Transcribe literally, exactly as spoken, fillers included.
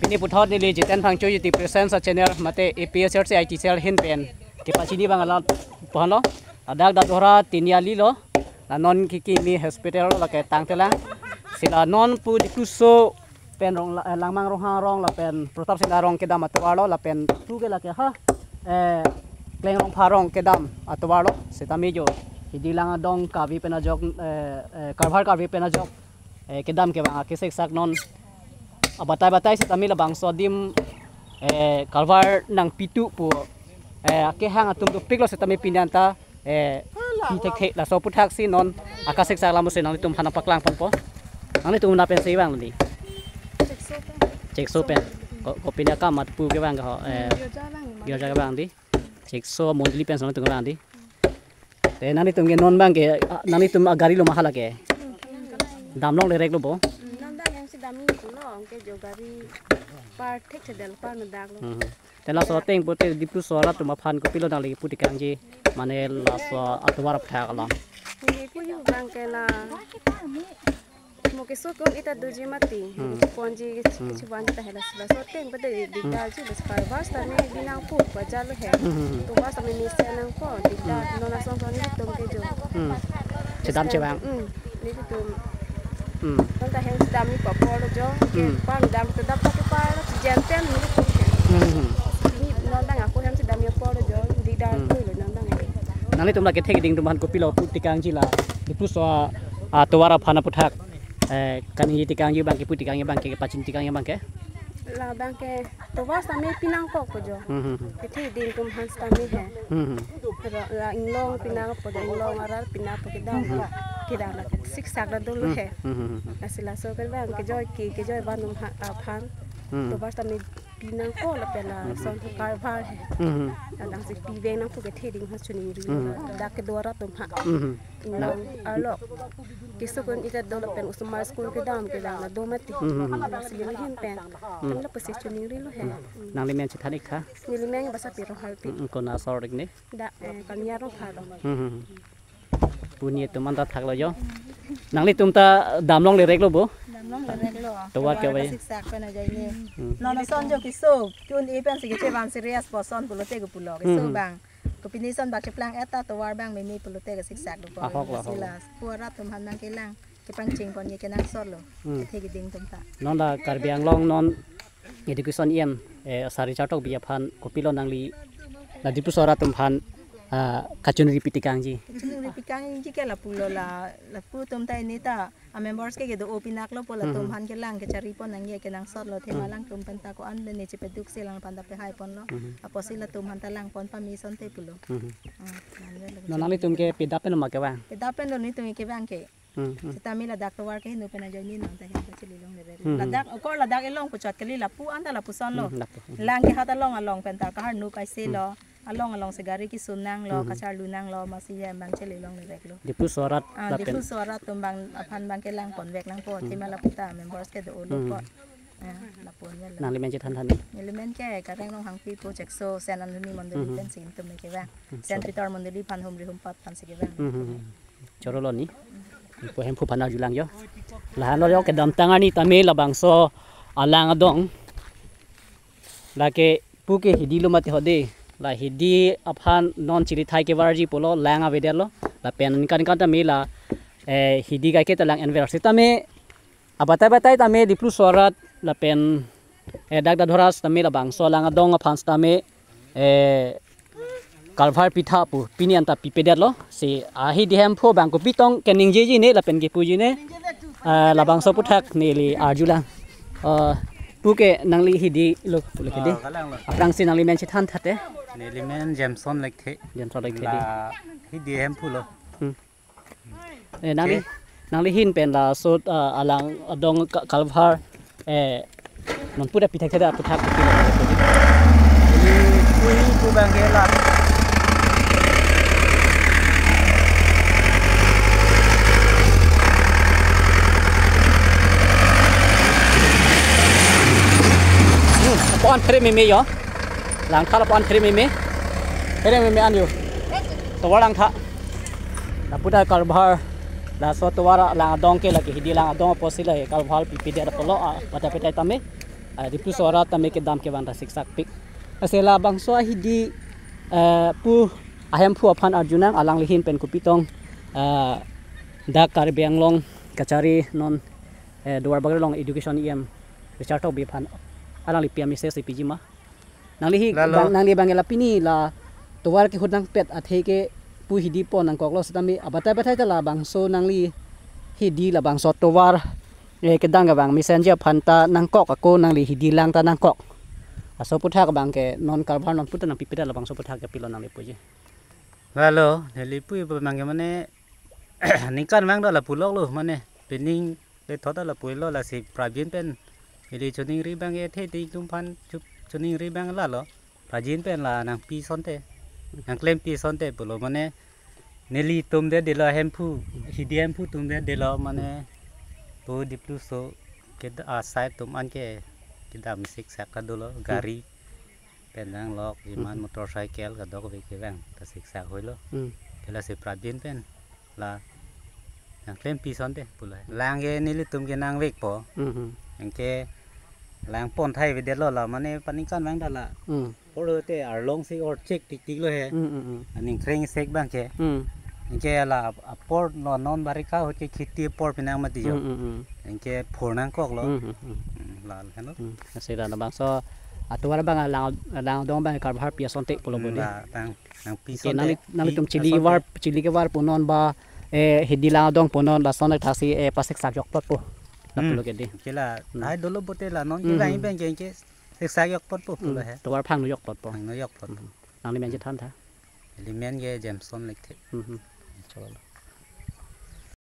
Pini puthot neli Jiten Phangcho Jiti Presence a channel mate A P S R C I T cell ahin pen kepachini abang alam pu-an lo. Ladak Dadora Tiniali lo. La non kekimi hospital lo, lake tangtelang. Si la non pu Dipluso pen rong la, eh, Langmang Ronghang arong lapen Pratap Singh arong kedam atovar lo, lapen pu ke lake ha, eh, Kleng Rongpha arong kedam atovar lo. Sitame jo hidi lang adong kave pen ajok, eh, eh, Karvar kave pen ajok, eh, kedam kevang akesik sak non abatai batai sitame labangso adim, eh, Karvar nangpitu pu, eh, akehang atum dopik lo sitame pini anta, eh, pi thekthe. Laso aputhak si non akesik sak alam si nanglitum aphan nangpaklang ponpo. Nanglitum na pensi vang lo di? Chekso pen. Chekso pen. Ko, ko pini akam atum kevang ho, eh, Girja vang ma? Girja kevang di. Chekso mondoli pen si nanglitum kevang di. Te nanglitum ke non abang ke, ah, nanglitum agari lo ma hala ke? Damlongle rek lo bo? Non abang hemsi damji pulo, anke jo gari par thekthedetlo, par nodak lo. Hmm. Te laso ateng pute Dipluso arat atum aphan kopilo nangli pu tekangji, mane laso atovar aputhak alam? Neli puji abang ke la mo keso ke-un-e ta doji mati. Hmm. Ponji, hmm, kechivan ta hela sila. Laso ateng pute di, di, hmm, dalji bes Karvar sitame binang pu bajar lo he. Hmm, hmm, hmm. Tovar sitame mesen nangpo, di, hmm, dal non asong asong nelitum ke jo. Hmm. Chedam chevang. Hmm. Nelitum. Hmm. Non ta hem chedam ni pa apor lo jo. Ke, hmm, pangdam kedap ta kepar lo, chijen pen nelitum ke. Hmm, hmm. Ni non abang ako hem chedam ni apor lo jo. Di dal, hmm, pu lo non abang. Nanglitum la kethe keding atum aphan kopilo pu tekangji la Dipluso a, atovar aphan aputhak, eh, kaningje tekangji abang ke, pu tekangji abang ke, pachini tekangji abang ke? La abang ke tovar sitame pinangkok ko jo. Hmm, hmm, hmm. Kethe keding atum aphan sitame he. Hmm, hmm. Ro, la inglong pinangpo jo, inglong arat pinangpo kedam. Hmm, hmm. Kedam la siksak ta dolo he. Hmm, hmm, hmm, hmm. Lasi laso ke abang kejoi ke, kejoi van atum ha, aphan. Hmm. Tovar sitame pinangkok lapen la, hmm, son Karvar he. Hmm, hmm. Ladak si piveng nangpo kethe keding aphan chiningri. Hmm. Dak kedo arat atum aphan. Hmm, hmm. Inglong arlo. Keso ke-un-e ta dolo pen osomar school kedam kedam la do mati. Hmm, hmm, hmm. Lasi neli ahin pen. Hmm. Pen lapusi chiningri lo he. Hmm. Nangli men chethan ik tha? Neli men Basapi Ronghangpi. Hmm, hmm. Konat asor ik ne? Dak, eh, Kangnia Rongpha lo. Hmm, hmm, hmm. Pini atum anta thak lo jo. Nanglitum ta damlongle rek lo bo? Damlongle rek lo. Tovar kave? Tovar kasiksak pen ajoine. Hmm. Non ason jo keso ke-un-e pensi kechevan serious po ason pulote ke pulo. Keso, hmm, abang. Kopine ason bak cheplang-et ta tovar abang meme pulote kasiksak dopo. Ahok lo, ahok lo. Lasi la pu arat atum aphan abang kelang kepangcheng ponji kenangsot lo. Hmm. Kethe keding atum ta. Non la Karbi Anglong non education E M, eh, Sari Chartokbi aphan kopilo nangli la Dipluso arat atum aphan, ah, kachiningri pi tekangji? Kachiningri pi tekangji ke lapu lo la, lapu atum ta ini ta a members ke kedo-o pinak lo po, latum, mhm, aphan kelang kechari pon nangji kenangsot lo, athema, mhm, alangtum pen ta ko-an le ne chepaduk si alangphan ta pehai ponlo. Mhm. Apotsi latum aphan ta lang pon pame asonte pulo. Mhm. Ah, nang lo. Non nanglitum ke pedap pen ma kevang? Pedap pen lo nelitum kevang ke. Hmm, hmm. Sitame ladak tovar kehingno pen ajoine non ta hem ta chele longle rek. Hmm, hmm. Ladak, okor ladak elong puchot kali, lapu anta lapuson lo. Hmm, lapu. Hmm. Lang ke hat along along pen ta kaharnu kaise, hmm, lo. Along along si gari kesung nanglo, hmm, hmm, kacharlu nanglo, masi ya abang chele longle rek lo. Dipluso arat, ah, lapen Dipluso arat atum abang aphan abang kelang ponvek nangpo, hmm, athema lapu ta members kedo-o lo, hmm, po. Ah, lapu lo. Nangli men chethan tha ni? Neli men ke Kareng Ronghangpi pu, Chekso Saint Anthony mondoli, hmm, hmm, pensi nelitum kevang. Hmm, Saint Peter mondoli aphan humri humpat aphansi kevang. Hmm, hmm, hmm. Choro lo ni. Ipo Hemphu aphan arjulang jo. Lahan lo jo, kedamtang arni tame labangso alang adong. Lake pu ke hidi lo mati hode. La hidi aphan non chili thai kevarji pulo, lang avedetlo. Lapen aningkan aningkan tame la, eh, hidi kaike ta lang enver sitame abatai batai tame Dipluso arat lapen, eh, dak Dadora sitame labangso alang adong aphan sitame, eh, Karvar pitha pu pini anta pipedetlo. Si ahidi Hemphu abang kopi tong keningjeji ne lapen kepuji ne, eh, labangso aputhak neli arjulang. Eh, pu ke nangli hidi lo, lo ke di. Ah, kalang lo. Aphrangsi nangli men chethan tha te. Neli men Jameson Lekthe. Jameson Lekthe di. La hidi Hemphu lo. Hmm. Eh, nangli, oke, nangli ahin pen laso, ah, alang adong Ka-, Karvar, eh, non pura pi thekthe aputhak pi lo. Ini kui ku bang ke la. Hmm, lapu-an phere meme jo. Langtha lapu-an phere meme. Phere meme an jo. Tovar langtha. Lapu ta Karvar, laso tovar alang adong ke lake hidi alang adong apotsi la Karvar pipedet apotlo, ah, pada petai tame. Ah, Dipluso arat tame kedam kevang ta siksak pik. Lasi labangso ahidi, eh, pu ahemphu aphan arjunang, alangli ahin pen kopi tong, eh, dak Karbi Anglong kachari non, eh, Duarbagori along education E M Richard Tokbi aphan alangli pi a-message si piji ma. Nangli hi Lalo. bang, nangli bang la pini la tovar kehut nangpet athe ke pu hidi pon nangkoklo setame abatai batai ta labangso nangli hidi labangso tovar, eh, kedang kevang messenger aphan ta nangkok ako nangli hidi lang ta nangkok. Laso aputhak abang ke non karbhar non puta nangpipedet labangso aputhak ke pilo nangli puji. Lalo, neli pu ipo bang ke mane ningkan vang do la puloklo mane pining le thot la pulo lasi prabin pen ili choningri bang ke the te itum aphan chup choningri bang lalo. Prajin pen la nangpi asonte. Nangklempi asonte pulo mane nelitum de delo hemphu, hidi hemphu atum de delo mane pu Dipluso ke asai atum anke kedam siksak kadolo gari pen vang lok iman Hmm. motorcycle kadokave kevang ta siksak hoilo. Hmm. Ke lasi prabin pen la nangklempi asonte pulo. Lang ke nelitum ke nangvekpo. Hmm. Anke lang pon thai avedetlo la mane paningkan vang ta la. Hmm. Apor te arlong si orchek tiktiklo he. Hmm, hmm, hmm. Aning kreng sek bang ke. Hmm. Anke la apor lo non barika ahut ke khiti apor pinang mati jo. Hmm, hmm, hmm. Anke phur nangkoklo. Hmm, hmm, hmm. Hmm, la heno. Hmm. Lasi labangso atovar abang lang, lang adong abang karbhar pi asonte pulo Hmm, bodi. La tang nangpi Anke asonte. nangli, nangtum Pi chili asonte. kevar, chili kevar punon ba, eh, hidi lang adong punon lason thaksi, eh, pasiksak jokplotpo. La Hmm. pulo ke di. Anke la Hmm. hai dolo pulote la non ke Hmm, lang hmm. pen ke ke siksak jokplotpo Hmm. pulo he. Tovar phangno jokplotpo. Phangno jokplotpo. Hmm. Nangli men chethan tha. Neli men ke Jameson Lekthe. Hmm, hmm. Cholo.